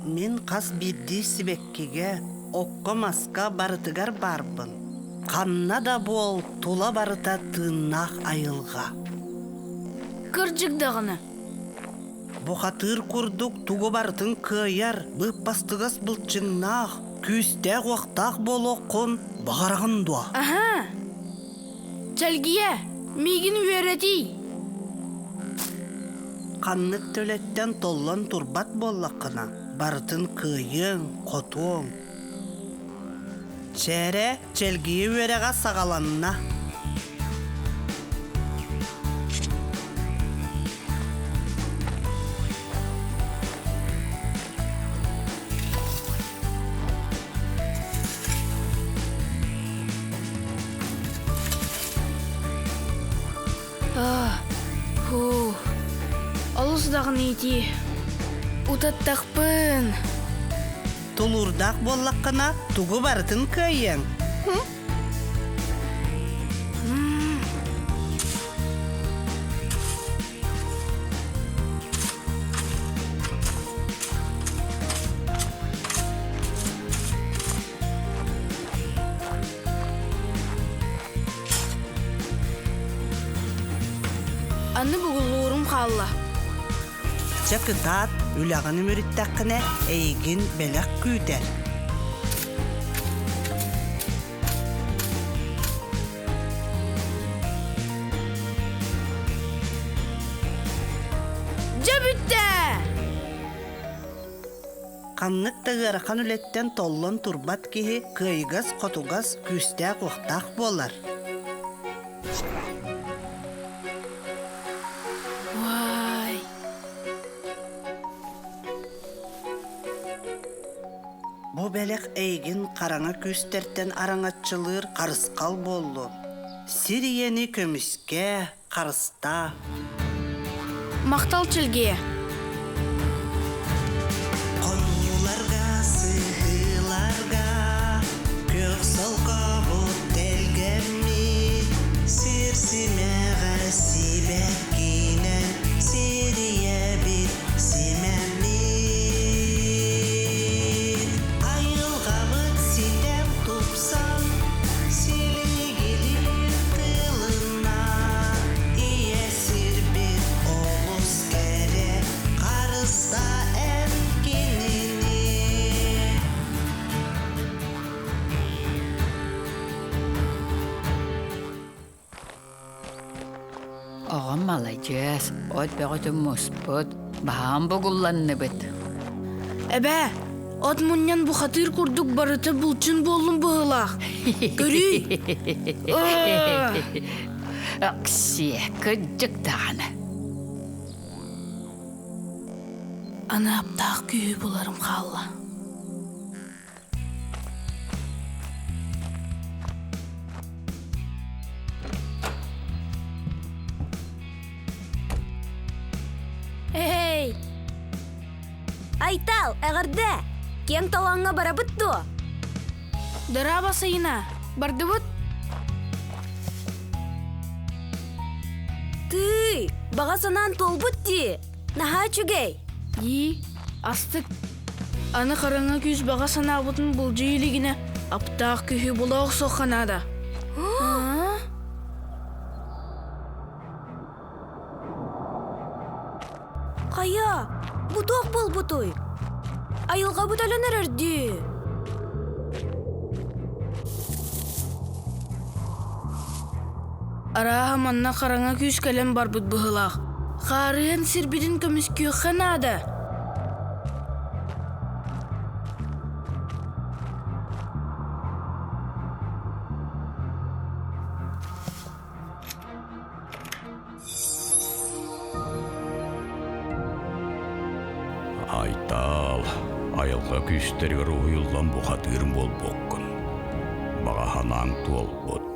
Мин хас биирдии сибэккигэ, окко-маска барытыгар баарбын. Ханна да буол, тула барыта тыыннаах айылҕа. Кырдьык даҕаны. Бухатыыр курдук тугу барытын кыайар, быыппастыгас былчыҥнаах, күүстээх-уохтаах буолуоххун баҕараҕын дуо? Аһаа! Чэлгийэ, миигин үөрэтий! Ханнык төлөттөн толлон турбат буоллаххына, барытын кыайыаҥ, хотуоҥ. Чээрэ, чэлгийэ үөрэҕэ саҕаланна. Фу, олус даҕаны итии. Утаттахпын. Тулуурдаах буоллаххына, тугу барытын кыайыаҥ. Аны бугуллуурум хаалла. Чэ кытаат, үлэҕин үмүрүттэххинэ, эйигин бэлэх күүтэр. Дьэ бүттэ! Ханнык да ыарахан үлэттэн толлон турбат киһи кыайыгас-хотугас, күүстээх-уохтаах буолар. Уай! Бу бэлэх эйигин хараҥа күүстэртэн араҥаччылыыр харысхал буоллун. Сир ийэни көмүскээ, харыстаа. Махтал Чэлгийэ. Хонууларга, сыһыыларга күөх солкобут тэлгэммит, сир симэҕэ сибэккинэн сирийэбит симэммит. Айылҕабыт ситэн тупсан, силигилиир тылына, ийэ сирбит олус кэрэ, харыста эн кинини. Оҕом маладьыас, от бөҕөтүн муспут, баһаам бугулланныбыт. Эбээ, от мунньан бухатыыр курдук барыта булчун буоллум быһыылаах. Көрүүй! Оксиэ, кырдьык даҕаны. Аны аптаах күүһү буларым хаалла. Эй! Айтал, эҕэрдэ! Киэҥ толооҥҥо барабыт дуо? Дорообо, Сайына! Бардыбыт? Тыый, баҕа санаан туолбут дии! Наһаа үчүгэй! Ии, астык. Аны хараҥа күүс баҕа санаабытын былдьыы илигинэ аптаах күүһү була охсуохха наада. Хайа, бу туох буолбутуй? Айылҕабыт өлөн эрэр дии. Арааһа манна хараҥа күүс кэлэн барбыт быһыылаах. Хаарыан сирбитин көмүскүөххэ наада. Айтаал, айылҕа күүстэригэр уһуйуллан бухатыырым буолбуккун. Баҕа санааҥ туолбут.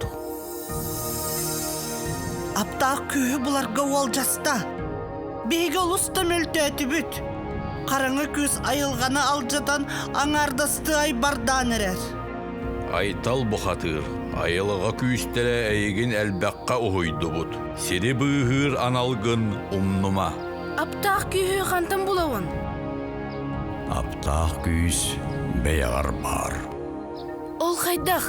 Аптаах күүһү буларга уолдьаста. Биһиги олус да мөлтөөтүбүт. Хараҥа күүс айылҕаны алдьатан аҥаардастыы айбардаан эрэр. Айтал бухатыыр, айылҕа күүстэрэ эйигин элбэххэ уһуйдубут. Сири быыһыыр аналгын умнума. Аптаах күүһү хантан булабын? Аптаах күүс бэйэҕэр баар. Ол хайдах?